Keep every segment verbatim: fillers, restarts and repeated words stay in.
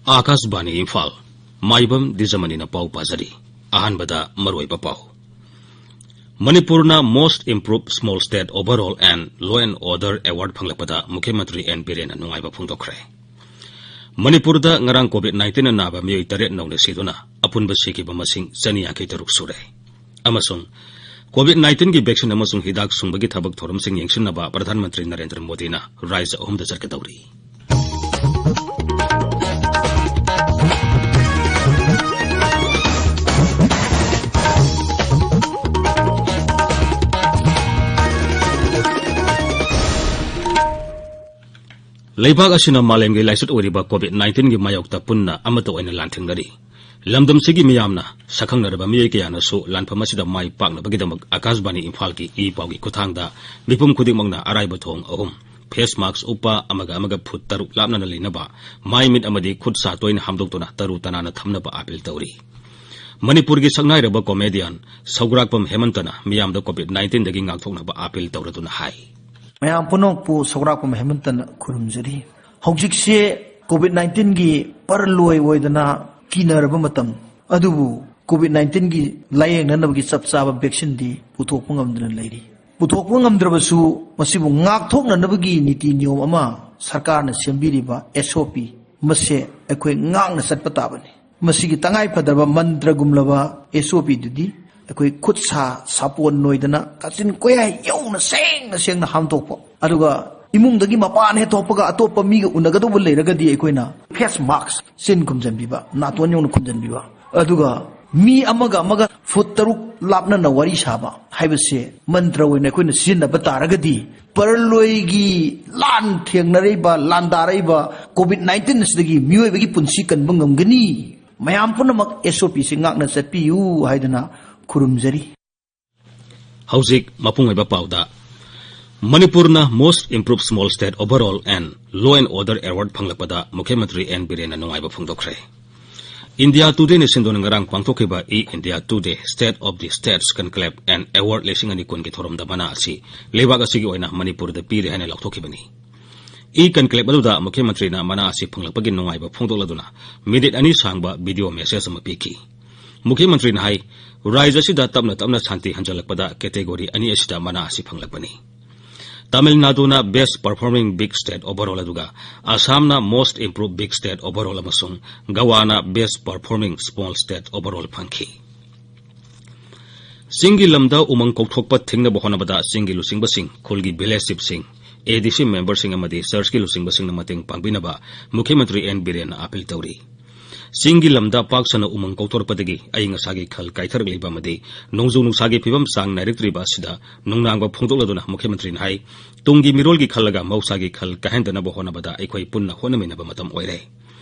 ꯑꯥꯀꯥꯁꯕꯥꯅꯤ ꯏꯝꯐꯥꯜ꯫ ꯃꯥꯏꯕꯝ ꯗꯤꯖꯃꯅꯤꯅ ꯄꯥꯎ ꯄꯥꯖꯔꯤ꯫ ꯑꯍꯥꯟꯕꯗ ꯃꯔꯨꯑꯣꯏꯕ ꯄꯥꯎ꯫ ꯃꯅꯤꯄꯨꯔꯅ Most Improved Small State Overall and Law and Order Award ꯐꯪꯂꯛꯄꯗ ꯃꯨꯈ꯭ꯌ ꯃꯟꯇ꯭ꯔꯤ ꯑꯦꯟ ꯕꯤꯔꯦꯟꯅ ꯅꯨꯡꯉꯥꯏꯕ ꯐꯣꯡꯗꯣꯛꯈ꯭ꯔꯦ꯫ ꯃꯅꯤꯄꯨꯔꯗ ꯉꯔꯥꯡ COVID nineteenꯅ ꯅꯥꯕ ꯃꯤꯑꯣꯏ ꯇꯔꯦꯠ ꯅꯧꯅ ꯁꯤꯗꯨꯅ ꯑꯄꯨꯟꯕ ꯁꯤꯈꯤꯕ ꯃꯁꯤꯡ ꯆꯅꯤ ꯌꯥꯡꯈꯩ ꯇꯔꯨꯛ ꯁꯨꯔꯦ꯫ ꯑꯃꯁꯨꯡ COVID nineteenꯒꯤ vaccine ꯑꯃꯁꯨꯡ ꯍꯤꯗꯥꯛ ꯁꯨꯡꯕꯒꯤ ꯊꯕꯛ ꯊꯧꯔꯝꯁꯤꯡ ꯌꯦꯡꯁꯤꯟꯅꯕ ꯄ꯭ꯔꯙꯥꯟ ꯃꯟꯇ꯭ꯔꯤ ꯅꯔꯦꯟꯗ꯭ꯔ ꯃꯣꯗꯤꯅ ꯔꯥꯖ꯭ꯌ ꯑꯍꯨꯝꯗ ꯆꯠꯀꯗꯧꯔꯤ꯫ ꯂꯩꯕꯥꯛ ꯑꯁꯤꯅ ꯃꯥꯂꯦꯝꯒꯤ ꯂꯥꯏꯆꯠ ꯑꯣꯏꯔꯤꯕ COVID nineteenꯒꯤ ꯃꯥꯌꯣꯛꯇ ꯄꯨꯟꯅ ꯑꯃꯠꯇ ꯑꯣꯏꯅ ꯂꯥꯟꯊꯦꯡꯅꯔꯤ꯫ ꯂꯝꯗꯝꯁꯤꯒꯤ ꯃꯤꯌꯥꯝꯅ ꯁꯛꯈꯪꯅꯔꯕ ꯃꯤꯑꯣꯏ ꯀꯌꯥꯅꯁꯨ ꯂꯥꯟꯐꯝ ꯑꯁꯤꯗ ꯃꯥꯏ ꯄꯥꯛꯅꯕꯒꯤꯗꯃꯛ ꯑꯥꯀꯥꯁꯕꯥꯅꯤ ꯏꯝꯐꯥꯜꯒꯤ ꯏ ꯄꯥꯎꯒꯤ ꯈꯨꯠꯊꯥꯡꯗ ꯃꯤꯄꯨꯝ ꯈꯨꯗꯤꯡꯃꯛꯅ ꯑꯔꯥꯏꯕ ꯊꯣꯡ ꯑꯍꯨꯝ, face mask ꯎꯞꯄ, ꯑꯃꯒ ꯑꯃꯒ ꯐꯨꯠ ꯇꯔꯨꯛ ꯂꯥꯞꯅꯅ ꯂꯩꯅꯕ, ꯃꯥꯏ ꯃꯤꯠ ꯑꯃꯗꯤ ꯈꯨꯠ ꯁꯥ ꯇꯣꯏꯅ ꯍꯥꯝꯗꯣꯛꯇꯨꯅ ꯇꯔꯨ ꯇꯅꯥꯟꯅ ꯊꯝꯅꯕ ꯑꯥꯄꯤꯜ ꯇꯧꯔꯤ꯫ ꯃꯅꯤꯄꯨꯔꯒꯤ ꯁꯛꯅꯥꯏꯔꯕ comedian ꯁꯧꯒ꯭ꯔꯥꯛꯄꯝ ꯍꯦꯃꯟꯇꯅ ꯃꯤꯌꯥꯝꯗ COVID nineteenꯗꯒꯤ ꯉꯥꯛꯊꯣꯛꯅꯕ ꯑꯥꯄꯤꯜ ꯇꯧꯔꯗꯨꯅ ꯍꯥꯏ꯫ ꯃꯌꯥꯝ ꯄꯨꯝꯅꯃꯛꯄꯨ ꯁꯧꯒ꯭ꯔꯥꯛꯄꯝ ꯍꯦꯃꯟꯇꯅ ꯈꯨꯔꯨꯝꯖꯔꯤ꯫ ꯍꯧꯖꯤꯛꯁꯦ COVID nineteenꯒꯤ ꯄꯔꯂꯣꯏ ꯑꯣꯏꯗꯅ ꯀꯤꯅꯔꯕ ꯃꯇꯝ, ꯑꯗꯨꯕꯨ COVID nineteenꯒꯤ ꯂꯥꯌꯦꯡꯅꯅꯕꯒꯤ ꯆꯞ ꯆꯥꯕ vaccineꯗꯤ ꯄꯨꯊꯣꯛꯄ ꯉꯝꯗꯅ ꯂꯩꯔꯤ꯫ ꯄꯨꯊꯣꯛꯄ ꯉꯝꯗ꯭ꯔꯕꯁꯨ ꯃꯁꯤꯕꯨ ꯉꯥꯛꯊꯣꯛꯅꯅꯕꯒꯤ ꯅꯤꯇꯤ ꯅꯤꯌꯣꯝ ꯑꯃ ꯁꯔꯀꯥꯔꯅ ꯁꯦꯝꯕꯤꯔꯤꯕ SOP, ꯃꯁꯦ ꯑꯩꯈꯣꯏ ꯉꯥꯛꯅ ꯆꯠꯄ ꯇꯥꯕꯅꯤ꯫ ꯃꯁꯤꯒꯤ ꯇꯉꯥꯏ ꯐꯗ꯭ꯔꯕ ꯃꯟꯇ꯭ꯔꯒꯨꯝꯂꯕ SOPꯗꯨꯗꯤ ꯑꯩꯈꯣꯏ ꯈꯨꯠ ꯁꯥ ꯁꯥꯄꯣꯟ ꯅꯣꯏꯗꯅ ꯀꯥꯆꯤꯟ ꯀꯣꯌꯥ ꯌꯧꯅ ꯁꯦꯡꯅ ꯁꯦꯡꯅ ꯍꯥꯝꯗꯣꯛꯄ, ꯑꯗꯨꯒ ꯏꯃꯨꯡꯗꯒꯤ ꯃꯄꯥꯟ ꯍꯦꯛ ꯊꯣꯛꯄꯒ ꯑꯇꯣꯞꯄ ꯃꯤꯒ ꯎꯅꯒꯗꯧꯕ ꯂꯩꯔꯒꯗꯤ ꯑꯩꯈꯣꯏꯅ face mask, ꯆꯤꯟ ꯈꯨꯝꯖꯟꯕꯤꯕ, ꯅꯥꯇꯣꯟ ꯌꯧꯅ ꯈꯨꯝꯖꯟꯕꯤꯕ, ꯑꯗꯨꯒ ꯃꯤ ꯑꯃꯒ ꯑꯃꯒ ꯐꯨꯠ ꯇꯔꯨꯛ ꯂꯥꯞꯅꯅ ꯋꯥꯔꯤ ꯁꯥꯕ ꯍꯥꯏꯕꯁꯦ ꯃꯟꯇ꯭ꯔ ꯑꯣꯏꯅ ꯑꯩꯈꯣꯏꯅ ꯁꯤꯖꯤꯟꯅꯕ ꯇꯥꯔꯒꯗꯤ ꯄꯔꯂꯣꯏꯒꯤ ꯂꯥꯟ ꯊꯦꯡꯅꯔꯛꯏꯕ, ꯂꯥꯟꯗꯥꯔꯛꯏꯕ COVID nineteen ꯑꯁꯤꯗꯒꯤ ꯃꯤꯑꯣꯏꯕꯒꯤ ꯄꯨꯟꯁꯤ ꯀꯟꯕ ꯉꯝꯒꯅꯤ꯫ ꯃꯌꯥꯝ ꯄꯨꯝꯅꯃꯛ SOPꯁꯤ ꯉꯥꯛꯅ ꯆꯠꯄꯤꯌꯨ ꯍꯥꯏꯗꯅ ꯈꯨꯔꯨꯝꯖꯔꯤ꯫ ꯍꯧꯖꯤꯛ ꯃꯄꯨꯡ ꯑꯣꯏꯕ ꯄꯥꯎꯗ꯫ ꯃꯅꯤꯄꯨꯔꯅ Most Improved Small State Overall and Law and Order Award ꯐꯪꯂꯛꯄꯗ ꯃꯨꯈ꯭ꯌ ꯃꯟꯇ꯭ꯔꯤ ꯑꯦꯟ ꯕꯤꯔꯦꯟꯅ ꯅꯨꯡꯉꯥꯏꯕ ꯐꯣꯡꯗꯣꯛꯈ꯭ꯔꯦ꯫ India Todayꯅ ꯁꯤꯟꯗꯨꯅ ꯉꯔꯥꯡ ꯄꯥꯡꯊꯣꯛꯈꯤꯕ E India Today State of the States Conclave and Award ꯂꯤꯁꯤꯡ ꯑꯅꯤ ꯀꯨꯟꯒꯤ ꯊꯧꯔꯝꯗ ꯃꯅꯥ ꯑꯁꯤ ꯂꯩꯕꯥꯛ ꯑꯁꯤꯒꯤ ꯑꯣꯏꯅ ꯃꯅꯤꯄꯨꯔꯗ ꯄꯤꯔꯦ ꯍꯥꯏꯅ ꯂꯥꯎꯊꯣꯛꯈꯤꯕꯅꯤ꯫ E-conclave ꯑꯗꯨꯗ ꯃꯨꯈ꯭ꯌ ꯃꯟꯇ꯭ꯔꯤꯅ ꯃꯅꯥ ꯑꯁꯤ ꯐꯪꯂꯛꯄꯒꯤ ꯅꯨꯡꯉꯥꯏꯕ ꯐꯣꯡꯗꯣꯛꯂꯗꯨꯅ ꯃꯤꯅꯤꯠ ꯑꯅꯤ ꯁꯥꯡꯕ video message ꯑꯃ ꯄꯤꯈꯤ꯫ ꯃꯨꯈ꯭ꯌ ꯃꯟꯇ꯭ꯔꯤꯅ ꯍꯥꯏ, ꯔꯥꯖ꯭ꯌ ꯑꯁꯤꯗ ꯇꯞꯅ ꯇꯞꯅ ꯁꯥꯟꯇꯤ ꯍꯟꯖꯤꯜꯂꯛꯄꯗ category ꯑꯅꯤ ꯑꯁꯤꯗ ꯃꯅꯥ ꯑꯁꯤ ꯐꯪꯂꯛꯄꯅꯤ꯫ ꯇꯥꯃꯤꯜ ꯅꯥꯗꯨꯅ Best Performing Big State Overall ꯑꯗꯨꯒ ꯑꯁꯥꯝꯅ Most Improved Big State Overall ꯑꯃꯁꯨꯡ ꯒꯋꯥꯅ Best Performing Small State Overall ꯐꯪꯈꯤ꯫ ꯆꯤꯡꯒꯤ ꯂꯝꯗ ꯎꯃꯪ ꯀꯣꯛꯊꯣꯛꯄ ꯊꯤꯡꯅꯕ ꯍꯣꯠꯅꯕꯗ ꯆꯤꯡꯒꯤ ꯂꯨꯆꯤꯡꯕꯁꯤꯡ, ꯈꯨꯜꯒꯤ village chiefꯁꯤꯡ, ADC memberꯁꯤꯡ ꯑꯃꯗꯤ churchꯀꯤ ꯂꯨꯆꯤꯡꯕꯁꯤꯡꯅ ꯃꯇꯦꯡ ꯄꯥꯡꯕꯤꯅꯕ ꯃꯨꯈ꯭ꯌ ꯃꯟꯇ꯭ꯔꯤ ꯑꯦꯟ ꯕꯤꯔꯦꯟꯅ appeal ꯇꯧꯔꯤ꯫ ꯆꯤꯡꯒꯤ ꯂꯝꯗ ꯄꯥꯛ ꯁꯟꯅ ꯎꯃꯪ ꯀꯣꯛꯊꯣꯔꯛꯄꯗꯒꯤ ꯑꯌꯤꯡ ꯑꯁꯥꯒꯤ ꯈꯜ ꯀꯥꯏꯊꯔꯛꯂꯤꯕ ꯑꯃꯗꯤ ꯅꯣꯡꯖꯨ ꯅꯨꯡꯁꯥꯒꯤ ꯐꯤꯕꯝ ꯆꯥꯡ ꯅꯥꯏꯔꯛꯇ꯭ꯔꯤꯕ ꯑꯁꯤꯗ ꯅꯨꯡꯅꯥꯡꯕ ꯐꯣꯡꯗꯣꯛꯂꯗꯨꯅ ꯃꯨꯈ꯭ꯌ ꯃꯟꯇ꯭ꯔꯤꯅ ꯍꯥꯏ, ꯇꯨꯡꯒꯤ ꯃꯤꯔꯣꯜꯒꯤ ꯈꯜꯂꯒ ꯃꯍꯧꯁꯥꯒꯤ ꯈꯜ ꯀꯥꯏꯍꯟꯗꯅꯕ ꯍꯣꯠꯅꯕꯗ ꯑꯩꯈꯣꯏ ꯄꯨꯟꯅ ꯍꯣꯠꯅꯃꯤꯟꯅꯕ ꯃꯇꯝ ꯑꯣꯏꯔꯦ꯫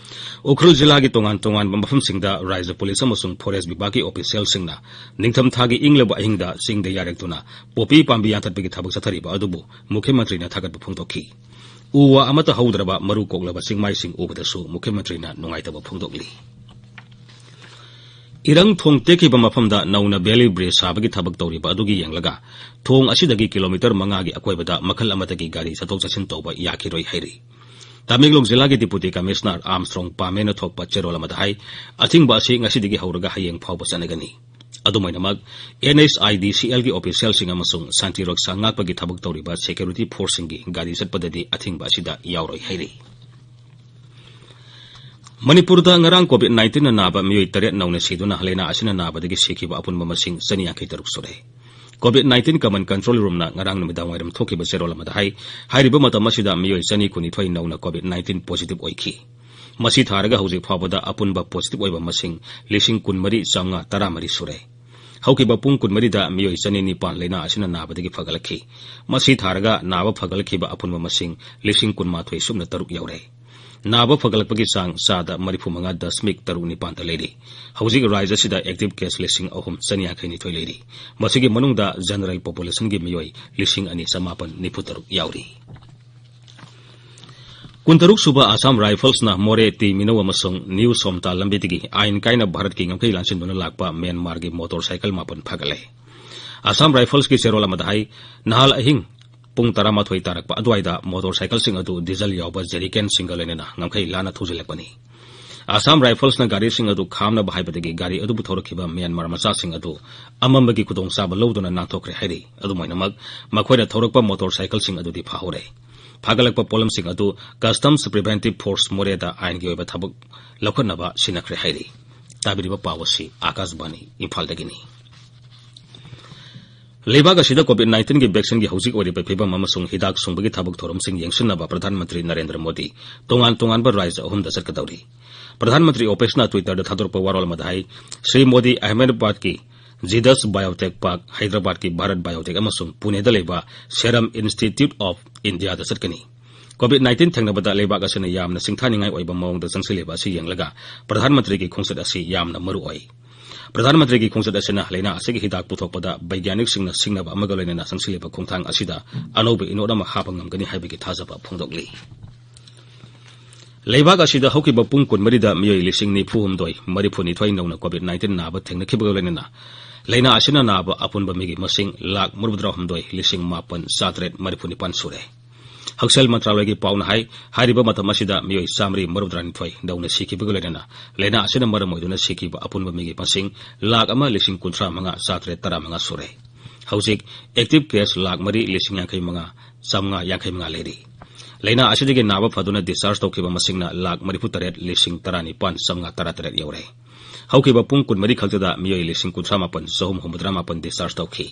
ꯎꯈ꯭ꯔꯨꯜ ꯖꯤꯂꯥꯒꯤ ꯇꯣꯉꯥꯟ ꯇꯣꯉꯥꯟꯕ ꯃꯐꯝꯁꯤꯡꯗ ꯔꯥꯖ꯭ꯌ ꯄꯨꯂꯤꯁ ꯑꯃꯁꯨꯡ forest ꯕꯤꯚꯥꯒꯀꯤ officialꯁꯤꯡꯅ ꯅꯤꯡꯊꯝꯊꯥꯒꯤ ꯏꯪꯂꯕ ꯑꯍꯤꯡꯗ ꯆꯤꯡꯗ ꯌꯥꯔꯦꯛꯇꯨꯅ ꯄꯣꯄꯤ ꯄꯥꯝꯕꯤ ꯌꯥꯟꯊꯠꯄꯒꯤ ꯊꯕꯛ ꯆꯠꯊꯔꯤꯕ ꯑꯗꯨꯕꯨ ꯃꯨꯈ꯭ꯌ ꯃꯟꯇ꯭ꯔꯤꯅ ꯊꯥꯒꯠꯄ ꯐꯣꯡꯗꯣꯛꯈꯤ꯫ ꯎ ꯋꯥ ꯑꯃꯠꯇ ꯍꯧꯗ꯭ꯔꯕ ꯃꯔꯨ ꯀꯣꯛꯂꯕ ꯆꯤꯡꯃꯥꯏꯁꯤꯡ ꯎꯕꯗꯁꯨ ꯃꯨꯈ꯭ꯌ ꯃꯟꯇ꯭ꯔꯤꯅ ꯅꯨꯡꯉꯥꯏꯇꯕ ꯐꯣꯡꯗꯣꯛꯂꯤ꯫ ꯏꯔꯪ ꯊꯣꯡ ꯇꯦꯛꯈꯤꯕ ꯃꯐꯝꯗ ꯅꯧꯅ valley bridge ꯁꯥꯕꯒꯤ ꯊꯕꯛ ꯇꯧꯔꯤꯕ ꯑꯗꯨꯒꯤ ꯌꯦꯡꯂꯒ ꯊꯣꯡ ꯑꯁꯤꯗꯒꯤ kilometre ꯃꯉꯥꯒꯤ ꯑꯀꯣꯏꯕꯗ ꯃꯈꯜ ꯑꯃꯠꯇꯒꯤ ꯒꯥꯔꯤ ꯆꯠꯊꯣꯛ ꯆꯠꯁꯤꯟ ꯇꯧꯕ ꯌꯥꯈꯤꯔꯣꯏ ꯍꯥꯏꯔꯤ꯫ ꯇꯃꯦꯡꯂꯣꯡ ꯖꯤꯂꯥꯒꯤ Deputy Commissioner ꯑꯥꯔꯝꯁꯇ꯭ꯔꯣꯡ ꯄꯥꯃꯦꯅ ꯊꯣꯛꯄ ꯆꯦꯔꯣꯜ ꯑꯃꯗ ꯍꯥꯏ, ꯑꯊꯤꯡꯕ ꯑꯁꯤ ꯉꯁꯤꯗꯒꯤ ꯍꯧꯔꯒ ꯍꯌꯦꯡ ꯐꯥꯎꯕ ꯆꯠꯅꯒꯅꯤ꯫ ꯑꯗꯨꯃꯥꯏꯅꯃꯛ, NHIDCLꯒꯤ officialꯁꯤꯡ ꯑꯃꯁꯨꯡ ꯁꯥꯟꯇꯤ ꯔꯛꯁꯥ ꯉꯥꯛꯄꯒꯤ ꯊꯕꯛ ꯇꯧꯔꯤꯕ security forceꯁꯤꯡꯒꯤ ꯒꯥꯔꯤ ꯆꯠꯄꯗꯗꯤ ꯑꯊꯤꯡꯕ ꯑꯁꯤꯗ ꯌꯥꯎꯔꯣꯏ ꯍꯥꯏꯔꯤ꯫ ꯃꯅꯤꯄꯨꯔꯗ ꯉꯔꯥꯡ COVID nineteenꯅ ꯅꯥꯕ ꯃꯤꯑꯣꯏ ꯇꯔꯦꯠ ꯅꯧꯅ ꯁꯤꯗꯨꯅ ꯂꯥꯏꯅꯥ ꯑꯁꯤꯅ ꯅꯥꯕꯗꯒꯤ ꯁꯤꯈꯤꯕ ꯑꯄꯨꯟꯕ ꯃꯁꯤꯡ ꯆꯅꯤ ꯌꯥꯡꯈꯩ ꯇꯔꯨꯛ ꯁꯨꯔꯦ꯫ COVID nineteen Command Control Roomꯅ ꯉꯔꯥꯡ ꯅꯨꯃꯤꯗꯥꯡ ꯋꯥꯏꯔꯝ ꯊꯣꯛꯈꯤꯕ ꯆꯦꯔꯣꯜ ꯑꯃꯗ ꯍꯥꯏ, ꯍꯥꯏꯔꯤꯕ ꯃꯇꯝ ꯑꯁꯤꯗ ꯃꯤꯑꯣꯏ ꯆꯅꯤ ꯀꯨꯟꯅꯤꯊꯣꯏ ꯅꯧꯅ COVID nineteen positive ꯑꯣꯏꯈꯤ꯫ ꯃꯁꯤ ꯊꯥꯔꯒ ꯍꯧꯖꯤꯛ ꯐꯥꯎꯕꯗ ꯑꯄꯨꯟꯕ positive ꯑꯣꯏꯕ ꯃꯁꯤꯡ ꯂꯤꯁꯤꯡ ꯀꯨꯟꯃꯔꯤ ꯆꯥꯝꯃꯉꯥ ꯇꯔꯥꯃꯔꯤ ꯁꯨꯔꯦ꯫ ꯍꯧꯈꯤꯕ ꯄꯨꯡ ꯀꯨꯟꯃꯔꯤꯗ ꯃꯤꯑꯣꯏ ꯆꯅꯤ ꯅꯤꯄꯥꯟ ꯂꯥꯏꯅꯥ ꯑꯁꯤꯅ ꯅꯥꯕꯗꯒꯤ ꯐꯒꯠꯂꯛꯈꯤ꯫ ꯃꯁꯤ ꯊꯥꯔꯒ ꯅꯥꯕ ꯐꯒꯠꯂꯛꯈꯤꯕ ꯑꯄꯨꯟꯕ ꯃꯁꯤꯡ ꯂꯤꯁꯤꯡ ꯀꯨꯟꯃꯥꯊꯣꯏ ꯁꯨꯞꯅ ꯇꯔꯨꯛ ꯌꯧꯔꯦ꯫ ꯅꯥꯕ ꯐꯒꯠꯂꯛꯄꯒꯤ ꯆꯥꯡ ꯆꯥꯗ ꯃꯔꯤꯐꯨ ꯃꯉꯥ ꯗꯁꯃꯤꯛ ꯇꯔꯨꯛ ꯅꯤꯄꯥꯟꯗ ꯂꯩꯔꯤ꯫ ꯍꯧꯖꯤꯛ ꯔꯥꯖ꯭ꯌ ꯑꯁꯤꯗ active case ꯂꯤꯁꯤꯡ ꯑꯍꯨꯝ ꯆꯅꯤ ꯌꯥꯡꯈꯩ ꯅꯤꯊꯣꯏ ꯂꯩꯔꯤ꯫ ꯃꯁꯤꯒꯤ ꯃꯅꯨꯡꯗ general populationꯒꯤ ꯃꯤꯑꯣꯏ ꯂꯤꯁꯤꯡ ꯑꯅꯤ ꯆꯃꯥꯄꯟ ꯅꯤꯐꯨ ꯇꯔꯨꯛ ꯌꯥꯎꯔꯤ꯫ ꯀꯨꯟꯇꯔꯨꯛ ꯁꯨꯕ ꯑꯁꯥꯝ ꯔꯥꯏꯐꯜꯁꯅ ꯃꯣꯔꯦ ꯇꯤ ꯃꯤꯅꯧ ꯑꯃꯁꯨꯡ ꯅ꯭ꯌꯨ ꯁꯣꯝꯇꯥ ꯂꯝꯕꯤꯗꯒꯤ ꯑꯥꯏꯟ ꯀꯥꯏꯅ ꯚꯥꯔꯠꯀꯤ ꯉꯝꯈꯩ ꯂꯥꯟꯁꯤꯟꯗꯨꯅ ꯂꯥꯛꯄ ꯃ꯭ꯌꯥꯟꯃꯥꯔꯒꯤ ꯃꯣꯇꯣꯔ ꯁꯥꯏꯀꯜ ꯃꯥꯄꯟ ꯐꯥꯒꯠꯂꯦ꯫ ꯑꯁꯥꯝ ꯔꯥꯏꯐꯜꯁꯀꯤ ꯆꯦꯔꯣꯜ ꯑꯃꯗ ꯍꯥꯏ, ꯅꯍꯥꯜ ꯑꯍꯤꯡ ꯄꯨꯡ ꯇꯔꯥꯃꯥꯊꯣꯏ ꯇꯥꯔꯛꯄ ꯑꯗꯨꯋꯥꯏꯗ ꯃꯣꯇꯣꯔ ꯁꯥꯏꯀꯜꯁꯤꯡ ꯑꯗꯨ ꯗꯤꯖꯜ ꯌꯥꯎꯕ ꯖꯦꯔꯤꯀꯦꯟꯁꯤꯡꯒ ꯂꯣꯏꯅꯅ ꯉꯝꯈꯩ ꯂꯥꯟꯅ ꯊꯧꯖꯤꯜꯂꯛꯄꯅꯤ꯫ ꯑꯁꯥꯝ ꯔꯥꯏꯐꯜꯁꯅ ꯒꯥꯔꯤꯁꯤꯡ ꯑꯗꯨ ꯈꯥꯝꯅꯕ ꯍꯥꯏꯕꯗꯒꯤ ꯒꯥꯔꯤ ꯑꯗꯨꯕꯨ ꯊꯧꯔꯛꯈꯤꯕ ꯃ꯭ꯌꯥꯟꯃꯥꯔ ꯃꯆꯥꯁꯤꯡ ꯑꯗꯨ ꯑꯃꯝꯕꯒꯤ ꯈꯨꯗꯣꯡꯆꯥꯕ ꯂꯧꯗꯨꯅ ꯅꯥꯟꯊꯣꯛꯈ꯭ꯔꯦ ꯍꯥꯏꯔꯤ꯫ ꯑꯗꯨꯃꯥꯏꯅꯃꯛ, ꯃꯈꯣꯏꯅ ꯊꯧꯔꯛꯄ ꯃꯣꯇꯣꯔ ꯁꯥꯏꯀꯜꯁꯤꯡ ꯑꯗꯨꯗꯤ ꯐꯥꯍꯧꯔꯦ꯫ ꯐꯥꯒꯠꯂꯛꯄ ꯄꯣꯠꯂꯝꯁꯤꯡ ꯑꯗꯨ Customs Preventive Force ꯃꯣꯔꯦꯗ ꯑꯥꯏꯟꯒꯤ ꯑꯣꯏꯕ ꯊꯕꯛ ꯂꯧꯈꯠꯅꯕ ꯁꯤꯟꯅꯈ꯭ꯔꯦ ꯍꯥꯏꯔꯤ꯫ ꯇꯥꯕꯤꯔꯤꯕ ꯄꯥꯎ ꯑꯁꯤ ꯑꯥꯀꯥꯁꯕꯥꯅꯤ ꯏꯝꯐꯥꯜꯗꯒꯤꯅꯤ꯫ ꯂꯩꯕꯥꯛ ꯑꯁꯤꯗ COVID nineteenꯒꯤ vaccine ꯒꯤ ꯍꯧꯖꯤꯛ ꯑꯣꯏꯔꯤꯕ ꯐꯤꯕꯝ ꯑꯃꯁꯨꯡ ꯍꯤꯗꯥꯛ ꯁꯨꯡꯕꯒꯤ ꯊꯕꯛ ꯊꯧꯔꯝꯁꯤꯡ ꯌꯦꯡꯁꯤꯟꯅꯕ ꯄ꯭ꯔꯙꯥꯟ ꯃꯟꯇ꯭ꯔꯤ ꯅꯔꯦꯟꯗ꯭ꯔ ꯃꯣꯗꯤ ꯇꯣꯉꯥꯟ ꯇꯣꯉꯥꯟꯕ ꯔꯥꯖ꯭ꯌ ꯑꯍꯨꯝꯗ ꯆꯠꯀꯗꯧꯔꯤ꯫ ꯄ꯭ꯔꯙꯥꯟ ꯃꯟꯇ꯭ꯔꯤ ꯑꯣꯐꯤꯁꯅ Twitterꯗ ꯊꯥꯗꯣꯔꯛꯄ ꯋꯥꯔꯣꯜ ꯑꯃꯗ ꯍꯥꯏ, Shri Modi ꯑꯍꯃꯦꯗꯕꯥꯗꯀꯤ Zydus Biotech Park, ꯍꯩꯗ꯭ꯔꯕꯥꯗꯀꯤ Bharat Biotech ꯑꯃꯁꯨꯡ ꯄꯨꯅꯦꯗ ꯂꯩꯕ Serum Institute of Indiaꯗ ꯆꯠꯀꯅꯤ꯫ COVID nineteen ꯊꯦꯡꯅꯕꯗ ꯂꯩꯕꯥꯛ ꯑꯁꯤꯅ ꯌꯥꯝꯅ ꯁꯤꯡꯊꯥꯅꯤꯡꯉꯥꯏ ꯑꯣꯏꯕ ꯃꯑꯣꯡꯗ ꯆꯪꯁꯤꯜꯂꯤꯕ ꯑꯁꯤ ꯌꯦꯡꯂꯒ ꯄ꯭ꯔꯙꯥꯟ ꯃꯟꯇ꯭ꯔꯤꯒꯤ ꯈꯣꯡꯆꯠ ꯑꯁꯤ ꯌꯥꯝꯅ ꯃꯔꯨ ꯑꯣꯏ꯫ ꯄ꯭ꯔꯙꯥꯟ ꯃꯟꯇ꯭ꯔꯤꯒꯤ ꯈꯣꯡꯆꯠ ꯑꯁꯤꯅ ꯂꯥꯏꯅꯥ ꯑꯁꯤꯒꯤ ꯍꯤꯗꯥꯛ ꯄꯨꯊꯣꯛꯄꯗ ꯕꯩꯒ꯭ꯌꯥꯅꯤꯛꯁꯤꯡꯅ ꯁꯤꯡꯅꯕ ꯑꯃꯒ ꯂꯣꯏꯅꯅ ꯆꯪꯁꯤꯜꯂꯤꯕ ꯈꯣꯡꯊꯥꯡ ꯑꯁꯤꯗ ꯑꯅꯧꯕ ꯏꯅꯣꯠ ꯑꯃ ꯍꯥꯞꯄ ꯉꯝꯒꯅꯤ ꯍꯥꯏꯕꯒꯤ ꯊꯥꯖꯕ ꯐꯣꯡꯗꯣꯛꯂꯤ꯫ ꯂꯩꯕꯥꯛ ꯑꯁꯤꯗ ꯍꯧꯈꯤꯕ ꯄꯨꯡ ꯀꯨꯟꯃꯔꯤꯗ ꯃꯤꯑꯣꯏ ꯂꯤꯁꯤꯡ ꯅꯤꯐꯨ ꯍꯨꯝꯗꯣꯏ, ꯃꯔꯤꯐꯨ ꯅꯤꯊꯣꯏ ꯅꯧꯅ COVID nineteen ꯅꯥꯕ ꯊꯦꯡꯅꯈꯤꯕꯒ ꯂꯣꯏꯅꯅ ꯂꯥꯏꯅꯥ ꯑꯁꯤꯅ ꯅꯥꯕ ꯑꯄꯨꯟꯕ ꯃꯤꯒꯤ ꯃꯁꯤꯡ ꯂꯥꯈ ꯃꯔꯤꯐꯨꯇꯔꯥ ꯍꯨꯝꯗꯣꯏ, ꯂꯤꯁꯤꯡ ꯃꯥꯄꯟ, ꯆꯥꯇꯔꯦꯠ ꯃꯔꯤꯐꯨ ꯅꯤꯄꯥꯟ ꯁꯨꯔꯦ꯫ ꯍꯛꯁꯦꯜ ꯃꯟꯇ꯭ꯔꯥꯂꯣꯏꯒꯤ ꯄꯥꯎꯅ ꯍꯥꯏ, ꯍꯥꯏꯔꯤꯕ ꯃꯇꯝ ꯑꯁꯤꯗ ꯃꯤꯑꯣꯏ ꯆꯥꯃꯔꯤ ꯃꯔꯤꯐꯨꯇꯔꯥꯅꯤꯊꯣꯏ ꯅꯧꯅ ꯁꯤꯈꯤꯕꯒ ꯂꯣꯏꯅꯅ ꯂꯥꯏꯅꯥ ꯑꯁꯤꯅ ꯃꯔꯝ ꯑꯣꯏꯗꯨꯅ ꯁꯤꯈꯤꯕ ꯑꯄꯨꯟꯕ ꯃꯤꯒꯤ ꯃꯁꯤꯡ ꯂꯥꯈ ꯑꯃ ꯂꯤꯁꯤꯡ ꯀꯨꯟꯊ꯭ꯔꯥ ꯃꯉꯥ ꯆꯥꯇꯔꯦꯠ ꯇꯔꯥꯃꯉꯥ ꯁꯨꯔꯦ꯫ ꯍꯧꯖꯤꯛ active case ꯂꯥꯈ ꯃꯔꯤ ꯂꯤꯁꯤꯡ ꯌꯥꯡꯈꯩ ꯃꯉꯥ ꯆꯥꯃꯉꯥ ꯌꯥꯡꯈꯩ ꯃꯉꯥ ꯂꯩꯔꯤ꯫ ꯂꯥꯏꯅꯥ ꯑꯁꯤꯗꯒꯤ ꯅꯥꯕ ꯐꯗꯨꯅ discharge ꯇꯧꯈꯤꯕ ꯃꯁꯤꯡꯅ ꯂꯥꯈ ꯃꯔꯤꯐꯨꯇꯔꯦꯠ ꯂꯤꯁꯤꯡ ꯇꯔꯥꯅꯤꯄꯥꯟ ꯆꯥꯃꯉꯥ ꯇꯔꯥꯇꯔꯦꯠ ꯌꯧꯔꯦ꯫ ꯍꯧꯈꯤꯕ ꯄꯨꯡ ꯀꯨꯟꯃꯔꯤ ꯈꯛꯇꯗ ꯃꯤꯑꯣꯏ ꯂꯤꯁꯤꯡ ꯀꯨꯟꯊ꯭ꯔꯥ ꯃꯥꯄꯟ ꯆꯍꯨꯝ ꯍꯨꯝꯐꯨꯇꯔꯥ ꯃꯥꯄꯟ discharge ꯇꯧꯈꯤ꯫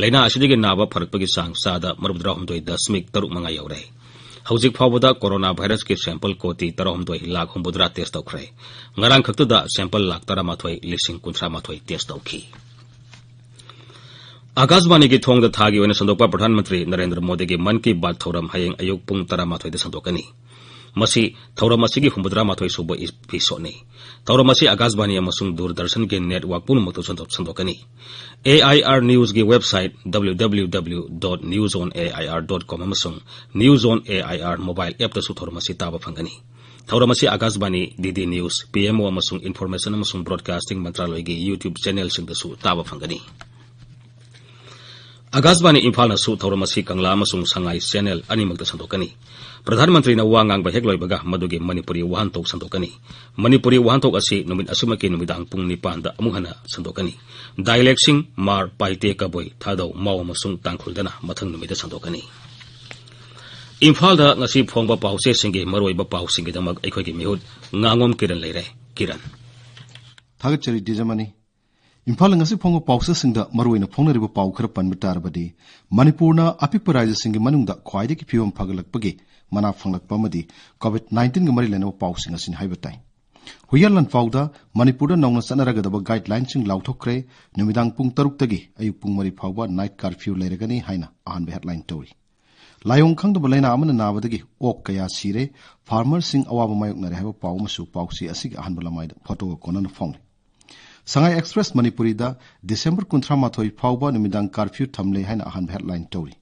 ꯂꯥꯏꯅꯥ ꯑꯁꯤꯗꯒꯤ ꯅꯥꯕ ꯐꯔꯛꯄꯒꯤ ꯆꯥꯡ ꯆꯥꯗ ꯃꯔꯤꯐꯨꯇꯔꯥ ꯍꯨꯝꯗꯣꯏ ꯗꯁꯃꯤꯛ ꯇꯔꯨꯛ ꯃꯉꯥ ꯌꯧꯔꯦ꯫ ꯍꯧꯖꯤꯛ ꯐꯥꯎꯕꯗ corona virus ꯀꯤ sample ꯀꯣꯇꯤ ꯇꯔꯥꯍꯨꯝꯗꯣꯏ ꯂꯥꯈ ꯍꯨꯝꯐꯨꯇꯔꯥ test ꯇꯧꯈ꯭ꯔꯦ꯫ ꯉꯔꯥꯡ ꯈꯛꯇꯗ sample ꯂꯥꯈ ꯇꯔꯥꯃꯥꯊꯣꯏ ꯂꯤꯁꯤꯡ ꯀꯨꯟꯊ꯭ꯔꯥ ꯃꯥꯊꯣꯏ test ꯇꯧꯈꯤ꯫ ꯑꯥꯀꯥꯁꯕꯥꯅꯤꯒꯤ ꯊꯣꯡꯗ ꯊꯥꯒꯤ ꯑꯣꯏꯅ ꯁꯟꯗꯣꯛꯄ ꯄ꯭ꯔꯙꯥꯟ ꯃꯟꯇ꯭ꯔꯤ ꯅꯔꯦꯟꯗ꯭ꯔ ꯃꯣꯗꯤꯒꯤ ꯃꯟ ꯀꯤ ꯕꯥꯠ ꯊꯧꯔꯝ ꯍꯌꯦꯡ ꯑꯌꯨꯛ ꯄꯨꯡ ꯇꯔꯥꯃꯥꯊꯣꯏꯗ ꯁꯟꯗꯣꯛꯀꯅꯤ꯫ ꯃꯁꯤ ꯊꯧꯔꯝ ꯑꯁꯤꯒꯤ ꯍꯨꯝꯐꯨꯇꯔꯥ ꯃꯥꯊꯣꯏ ꯁꯨꯕ episode ꯅꯤ꯫ ꯊꯧꯔꯝ ꯑꯁꯤ ꯑꯥꯀꯥꯁꯕꯥꯅꯤ ꯑꯃꯁꯨꯡ ꯗꯨꯔꯗꯔꯁꯟꯒꯤ network ꯄꯨꯝꯅꯃꯛꯇ ꯁꯟꯗꯣꯛ-, ꯁꯟꯗꯣꯛꯀꯅꯤ꯫ A I R news ꯀꯤ website W W W dot news on A I R dot com ꯑꯃꯁꯨꯡ News on A I R mobile app ꯇꯁꯨ ꯊꯧꯔꯝ ꯑꯁꯤ ꯇꯥꯕ ꯐꯪꯒꯅꯤ꯫ ꯊꯧꯔꯝ ꯑꯁꯤ ꯑꯥꯀꯥꯁꯕꯥꯅꯤ, D D News, P M O ꯑꯃꯁꯨꯡ Information ꯑꯃꯁꯨꯡ Broadcasting ꯃꯟꯇ꯭ꯔꯥꯂꯣꯏꯒꯤ YouTube channel ꯁꯤꯡꯗꯁꯨ ꯇꯥꯕ ꯐꯪꯒꯅꯤ꯫ ꯑꯥꯀꯥꯁꯕꯥꯅꯤ ꯏꯝꯐꯥꯜꯅꯁꯨ ꯊꯧꯔꯝ ꯑꯁꯤ ꯀꯪꯂꯥ ꯑꯃꯁꯨꯡ ꯁꯉꯥꯏ ꯆꯦꯅꯦꯜ ꯑꯅꯤꯃꯛꯇ ꯁꯟꯗꯣꯛꯀꯅꯤ꯫ ꯄ꯭ꯔꯙꯥꯟ ꯃꯟꯇ꯭ꯔꯤꯅ ꯋꯥ ꯉꯥꯡꯕ ꯍꯦꯛ ꯂꯣꯏꯕꯒ ꯃꯗꯨꯒꯤ ꯃꯅꯤꯄꯨꯔꯤ ꯋꯥꯍꯟꯊꯣꯛ ꯁꯟꯗꯣꯛꯀꯅꯤ꯫ ꯃꯅꯤꯄꯨꯔꯤ ꯋꯥꯍꯟꯊꯣꯛ ꯑꯁꯤ ꯅꯨꯃꯤꯠ ꯑꯁꯨꯃꯛꯀꯤ ꯅꯨꯃꯤꯗꯥꯡ ꯄꯨꯡ ꯅꯤꯄꯥꯟꯗ ꯑꯃꯨꯛ ꯍꯟꯅ ꯁꯟꯗꯣꯛꯀꯅꯤ꯫ ꯗꯥꯏꯂꯦꯛꯁꯤꯡ ꯃꯥꯔ, ꯄꯥꯏꯇꯦ, ꯀꯕꯨꯏ, ꯊꯥꯗꯧ, ꯃꯥꯎ ꯑꯃꯁꯨꯡ ꯇꯥꯡꯈꯨꯜꯗꯅ ꯃꯊꯪ ꯅꯨꯃꯤꯠꯇ ꯁꯟꯗꯣꯛꯀꯅꯤ꯫ ꯏꯝꯐꯥꯜꯗ ꯉꯁꯤ ꯐꯣꯡꯕ ꯄꯥꯎꯆꯦꯁꯤꯡꯒꯤ ꯃꯔꯨꯑꯣꯏꯕ ꯄꯥꯎꯁꯤꯡꯒꯤꯗꯃꯛ ꯑꯩꯈꯣꯏꯒꯤ ꯃꯤꯍꯨꯠ ꯉꯥꯉꯣꯝ ꯀꯤꯔꯟ ꯂꯩꯔꯦ꯫ ꯀꯤꯔꯟ꯫ ꯊꯥꯒꯠꯆꯔꯤ ꯗꯤꯖꯃꯅꯤ꯫ ꯏꯝꯐꯥꯜꯗ ꯉꯁꯤ ꯐꯣꯡꯕ ꯄꯥꯎꯆꯦꯁꯤꯡꯗ ꯃꯔꯨꯑꯣꯏꯅ ꯐꯣꯡꯅꯔꯤꯕ ꯄꯥꯎ ꯈꯔ ꯄꯟꯕ ꯇꯥꯔꯕꯗꯤ, ꯃꯅꯤꯄꯨꯔꯅ ꯑꯄꯤꯛꯄ ꯔꯥꯖ꯭ꯌꯁꯤꯡꯒꯤ ꯃꯅꯨꯡꯗ ꯈ꯭ꯋꯥꯏꯗꯒꯤ ꯐꯤꯕꯝ ꯐꯒꯠꯂꯛꯄꯒꯤ ꯃꯅꯥ ꯐꯪꯂꯛꯄ ꯑꯃꯗꯤ ꯀꯣꯚꯤꯗ ꯅꯥꯏꯟꯇꯤꯟꯒ ꯃꯔꯤ ꯂꯩꯅꯕ ꯄꯥꯎꯁꯤꯡ ꯑꯁꯤꯅꯤ ꯍꯥꯏꯕ ꯇꯥꯏ꯫ ꯍꯨꯏꯌꯥꯔ ꯂꯥꯟꯐꯥꯎꯗ ꯃꯅꯤꯄꯨꯔꯗ ꯅꯧꯅ ꯆꯠꯅꯔꯒꯗꯕ ꯒꯥꯏꯗꯂꯥꯏꯟꯁꯤꯡ ꯂꯥꯎꯊꯣꯛꯈ꯭ꯔꯦ, ꯅꯨꯃꯤꯗꯥꯡ ꯄꯨꯡ ꯇꯔꯨꯛꯇꯒꯤ ꯑꯌꯨꯛ ꯄꯨꯡ ꯃꯔꯤ ꯐꯥꯎꯕ ꯅꯥꯏꯠ ꯀꯥꯔꯐ꯭ꯌꯨ ꯂꯩꯔꯒꯅꯤ ꯍꯥꯏꯅ ꯑꯍꯥꯟꯕ ꯍꯦꯗꯂꯥꯏꯟ ꯇꯧꯔꯤ꯫ ꯂꯥꯏꯑꯣꯡ ꯈꯪꯗꯕ ꯂꯥꯏꯅꯥ ꯑꯃꯅ ꯅꯥꯕꯗꯒꯤ ꯑꯣꯛ ꯀꯌꯥ ꯁꯤꯔꯦ, ꯐꯥꯔꯃꯔꯁꯤꯡ ꯑꯋꯥꯕ ꯃꯥꯌꯣꯛꯅꯔꯦ ꯍꯥꯏꯕ ꯄꯥꯎ ꯑꯃꯁꯨ ꯄꯥꯎꯆꯦ ꯑꯁꯤꯒꯤ ꯑꯍꯥꯟꯕ ꯂꯃꯥꯏꯗ ꯐꯣꯇꯣꯒ ꯀꯣꯟꯅꯅ ꯐꯣꯡꯂꯤ꯫ ꯁꯉꯥꯏ ꯑꯦꯛꯁꯄ꯭ꯔꯦꯁ ꯃꯅꯤꯄꯨꯔꯤꯗ ꯗꯤꯁꯦꯝꯕꯔ ꯀꯨꯟꯊ꯭ꯔꯥ ꯃꯥꯊꯣꯏ ꯐꯥꯎꯕ ꯅꯨꯃꯤꯗꯥꯡ ꯀꯥꯔꯐ꯭ꯌꯨ ꯊꯝꯂꯦ ꯍꯥꯏꯅ ꯑꯍꯥꯟꯕ ꯍꯦꯗꯂꯥꯏꯟ ꯇꯧꯔꯤ꯫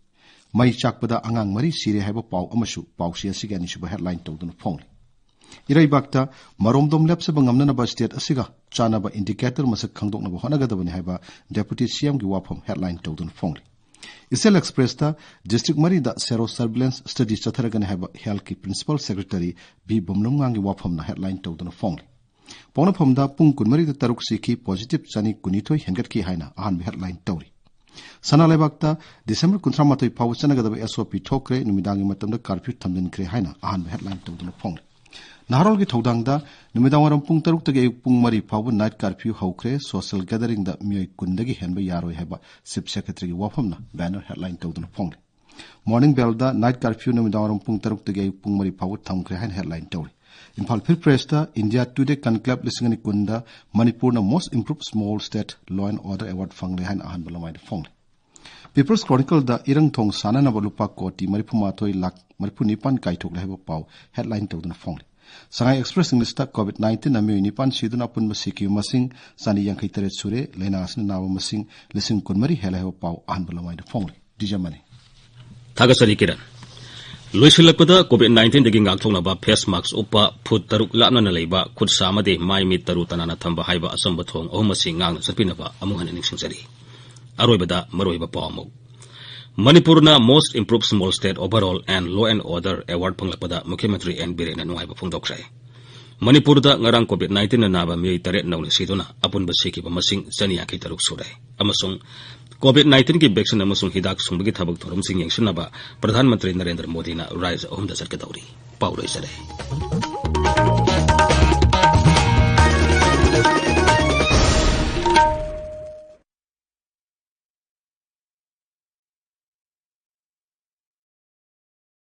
ꯃꯩ ꯆꯥꯛꯄꯗ ꯑꯉꯥꯡ ꯃꯔꯤ ꯁꯤꯔꯦ ꯍꯥꯏꯕ ꯄꯥꯎ ꯑꯃꯁꯨ ꯄꯥꯎꯆꯦ ꯑꯁꯤꯒꯤ ꯑꯅꯤꯁꯨꯕ ꯍꯦꯗꯂꯥꯏꯟ ꯇꯧꯗꯨꯅ ꯐꯣꯡꯂꯤ꯫ ꯏꯔꯩꯕꯥꯛꯇ ꯃꯔꯣꯝꯗꯣꯝ ꯂꯦꯞꯆꯕ ꯉꯝꯅꯅꯕ ꯁ꯭ꯇꯦꯠ ꯑꯁꯤꯒ ꯆꯥꯟꯅꯕ ꯏꯟꯗꯤꯀꯦꯇꯔ ꯃꯁꯛ ꯈꯪꯗꯣꯛꯅꯕ ꯍꯣꯠꯅꯒꯗꯕꯅꯤ ꯍꯥꯏꯕ ꯗꯦꯄꯨꯇꯤ ꯁꯤ ꯑꯦꯝꯒꯤ ꯋꯥꯐꯝ ꯍꯦꯗꯂꯥꯏꯟ ꯇꯧꯗꯨꯅ ꯐꯣꯡꯂꯤ꯫ ꯏꯆꯦꯜ ꯑꯦꯛꯁꯄ꯭ꯔꯦꯁꯇ ꯗꯤꯁꯇ꯭ꯔꯤꯛ ꯃꯔꯤꯗ ꯁꯦꯔꯣ ꯁꯔꯚꯤꯂꯦꯟꯁ ꯁ꯭ꯇꯗꯤ ꯆꯠꯊꯔꯒꯅꯤ ꯍꯥꯏꯕ ꯍꯦꯜꯊꯀꯤ ꯄ꯭ꯔꯤꯟꯁꯤꯄꯥꯜ ꯁꯦꯀ꯭ꯔꯦꯇꯔꯤ ꯕꯤ ꯕꯣꯝꯂꯝꯉꯥꯡꯒꯤ ꯋꯥꯐꯝꯅ ꯍꯦꯗꯂꯥꯏꯟ ꯇꯧꯗꯨꯅ ꯐꯣꯡꯂꯤ꯫ ꯄꯣꯛꯅꯐꯝꯗ ꯄꯨꯡ ꯀꯨꯟꯃꯔꯤꯗ ꯇꯔꯨꯛ ꯁꯤꯈꯤ, ꯄꯣꯖꯤꯇꯤꯚ ꯆꯅꯤ ꯀꯨꯟꯅꯤꯊꯣꯏ ꯍꯦꯟꯒꯠꯈꯤ ꯍꯥꯏꯅ ꯑꯍꯥꯟꯕ ꯍꯦꯗꯂꯥꯏꯟ ꯇꯧꯔꯤ꯫ ꯁꯅꯥ ꯂꯩꯕꯥꯛꯇ ꯗꯤꯁꯦꯝꯕꯔ ꯀꯨꯟꯊ꯭ꯔꯥ ꯃꯥꯊꯣꯏ ꯐꯥꯎꯕ ꯆꯠꯅꯒꯗꯕ ꯑꯦꯁ ꯑꯣ ꯄꯤ ꯊꯣꯛꯈ꯭ꯔꯦ, ꯅꯨꯃꯤꯗꯥꯡꯒꯤ ꯃꯇꯝꯗ ꯀꯥꯔꯐ꯭ꯌꯨ ꯊꯝꯖꯤꯟꯈ꯭ꯔꯦ ꯍꯥꯏꯅ ꯑꯍꯥꯟꯕ ꯍꯦꯗꯂꯥꯏꯟ ꯇꯧꯗꯨꯅ ꯐꯣꯡꯂꯤ꯫ ꯅꯍꯥꯔꯣꯜꯒꯤ ꯊꯧꯗꯥꯡꯗ ꯅꯨꯃꯤꯗꯥꯡꯋꯥꯏꯔꯝ ꯄꯨꯡ ꯇꯔꯨꯛꯇꯒꯤ ꯑꯌꯨꯛ ꯄꯨꯡ ꯃꯔꯤ ꯐꯥꯎꯕ ꯅꯥꯏꯠ ꯀꯥꯔꯐ꯭ꯌꯨ ꯍꯧꯈ꯭ꯔꯦ, ꯁꯣꯁꯤꯌꯦꯜ ꯒꯦꯗꯔꯤꯡꯗ ꯃꯤꯑꯣꯏ ꯀꯨꯟꯗꯒꯤ ꯍꯦꯟꯕ ꯌꯥꯔꯣꯏ ꯍꯥꯏꯕ ꯆꯤꯐ ꯁꯦꯀ꯭ꯔꯦꯇꯔꯤꯒꯤ ꯋꯥꯐꯝꯅ ꯕꯦꯅꯔ ꯍꯦꯗꯂꯥꯏꯟ ꯇꯧꯗꯨꯅ ꯐꯣꯡꯂꯤ꯫ ꯃꯣꯔꯅꯤꯡ ꯕꯦꯜꯗ ꯅꯥꯏꯠ ꯀꯥꯔꯐ꯭ꯌꯨ ꯅꯨꯃꯤꯗꯥꯡꯋꯥꯏꯔꯝ ꯄꯨꯡ ꯇꯔꯨꯛꯇꯒꯤ ꯑꯌꯨꯛ ꯄꯨꯡ ꯃꯔꯤ ꯐꯥꯎꯕ ꯊꯝꯈ꯭ꯔꯦ ꯍꯥꯏꯅ ꯍꯦꯗꯂꯥꯏꯟ ꯇꯧꯔꯤ꯫ ꯏꯝꯐꯥꯜ ꯐ꯭ꯔꯤ ꯄ꯭ꯔꯦꯁꯇ ꯏꯟꯗꯤꯌꯥ ꯇꯨꯗꯦ ꯀꯟꯀ꯭ꯂꯦꯕ ꯂꯤꯁꯤꯡ ꯑꯅꯤ ꯀꯨꯟꯗ ꯃꯅꯤꯄꯨꯔꯅ most improved small state law and order award ꯐꯪꯂꯦ ꯍꯥꯏꯅ ꯑꯍꯥꯟꯕ ꯂꯃꯥꯏꯗ ꯐꯣꯡꯂꯤ꯫ ꯄꯤꯄꯜꯁ ꯀ꯭ꯔꯣꯅꯤꯀꯜꯗ ꯏꯔꯪ ꯊꯣꯡ ꯁꯥꯟꯅꯅꯕ ꯂꯨꯄꯥ ꯀꯣꯇꯤ ꯃꯔꯤꯐꯨ ꯃꯥꯊꯣꯏ ꯂꯥꯈ ꯃꯔꯤꯐꯨ ꯅꯤꯄꯥꯟ ꯀꯥꯏꯊꯣꯛꯂꯦ ꯍꯥꯏꯕ ꯄꯥꯎ ꯍꯦꯗꯂꯥꯏꯟ ꯇꯧꯗꯨꯅ ꯐꯣꯡꯂꯤ꯫ ꯁꯉꯥꯏ ꯑꯦꯛꯁꯄ꯭ꯔꯦꯁ ꯏꯪꯂꯤꯁꯇ ꯀꯣꯚꯤꯗ ꯅꯥꯏꯟꯇꯤꯟꯅ ꯃꯤꯑꯣꯏ ꯅꯤꯄꯥꯟ ꯁꯤꯗꯨꯅ ꯑꯄꯨꯟꯕ ꯁꯤꯈꯤꯕ ꯃꯁꯤꯡ ꯆꯅꯤ ꯌꯥꯡꯈꯩ ꯇꯔꯦꯠ ꯁꯨꯔꯦ, ꯂꯥꯏꯅꯥ ꯑꯁꯤꯅ ꯅꯥꯕ ꯃꯁꯤꯡ ꯂꯤꯁꯤꯡ ꯀꯨꯟꯃꯔꯤ ꯍꯦꯜꯂꯦ ꯍꯥꯏꯕ ꯄꯥꯎ ꯑꯍꯥꯟꯕ ꯂꯃꯥꯏꯗ ꯐꯣꯡꯂꯤ꯫ ꯗꯤꯖꯃꯅꯤ꯫ ꯊꯥꯒꯠꯆꯔꯤ ꯀꯤꯔꯟ꯫ ꯂꯣꯏꯁꯤꯜꯂꯛꯄꯗ ꯀꯣꯚꯤꯗ ꯅꯥꯏꯟꯇꯤꯟꯗꯒꯤ ꯉꯥꯛꯊꯣꯛꯅꯕ ꯐꯦꯁ ꯃꯥꯛꯁ ꯎꯞꯄ, ꯐꯨꯠ ꯇꯔꯨꯛ ꯂꯥꯞꯅꯅ ꯂꯩꯕ, ꯈꯨꯠ ꯁꯥ ꯑꯃꯗꯤ ꯃꯥꯏ ꯃꯤꯠ ꯇꯔꯨ ꯇꯅꯥꯟꯅ ꯊꯝꯕ ꯍꯥꯏꯕ ꯑꯆꯝꯕ ꯊꯣꯡ ꯑꯍꯨꯝ ꯑꯁꯤ ꯉꯥꯛꯅ ꯆꯠꯄꯤꯅꯕ ꯑꯃꯨꯛ ꯍꯟꯅ ꯅꯤꯡꯁꯤꯡꯖꯔꯤ꯫ ꯑꯔꯣꯏꯕꯗ ꯃꯔꯨꯑꯣꯏꯕ ꯄꯥꯎ ꯑꯃꯨꯛ꯫ ꯃꯅꯤꯄꯨꯔꯅ Most Improved Small State Overall and Law and Order Award ꯐꯪꯂꯛꯄꯗ ꯃꯨꯈ꯭ꯌ ꯃꯟꯇ꯭ꯔꯤ ꯑꯦꯟ ꯕꯤꯔꯦꯟꯅ ꯅꯨꯡꯉꯥꯏꯕ ꯐꯣꯡꯗꯣꯛꯈ꯭ꯔꯦ꯫ ꯃꯅꯤꯄꯨꯔꯗ ꯉꯔꯥꯡ COVID nineteen ꯅ ꯅꯥꯕ ꯃꯤꯑꯣꯏ ꯇꯔꯦꯠ ꯅꯧꯅ ꯁꯤꯗꯨꯅ ꯑꯄꯨꯟꯕ ꯁꯤꯈꯤꯕ ꯃꯁꯤꯡ ꯆꯅꯤ ꯌꯥꯡꯈꯩ ꯇꯔꯨꯛ ꯁꯨꯔꯦ꯫ ꯑꯃꯁꯨꯡ COVID nineteen ꯒꯤ vaccine ꯑꯃꯁꯨꯡ ꯍꯤꯗꯥꯛ ꯁꯨꯡꯕꯒꯤ ꯊꯕꯛ ꯊꯧꯔꯝꯁꯤꯡ ꯌꯦꯡꯁꯤꯟꯅꯕ ꯄ꯭ꯔꯙꯥꯟ ꯃꯟꯇ꯭ꯔꯤ ꯅꯔꯦꯟꯗ꯭ꯔ ꯃꯣꯗꯤꯅ ꯔꯥꯖ꯭ꯌ ꯑꯍꯨꯝꯗ ꯆꯠꯀꯗꯧꯔꯤ꯫ ꯄꯥꯎ ꯂꯣꯏꯖꯔꯦ꯫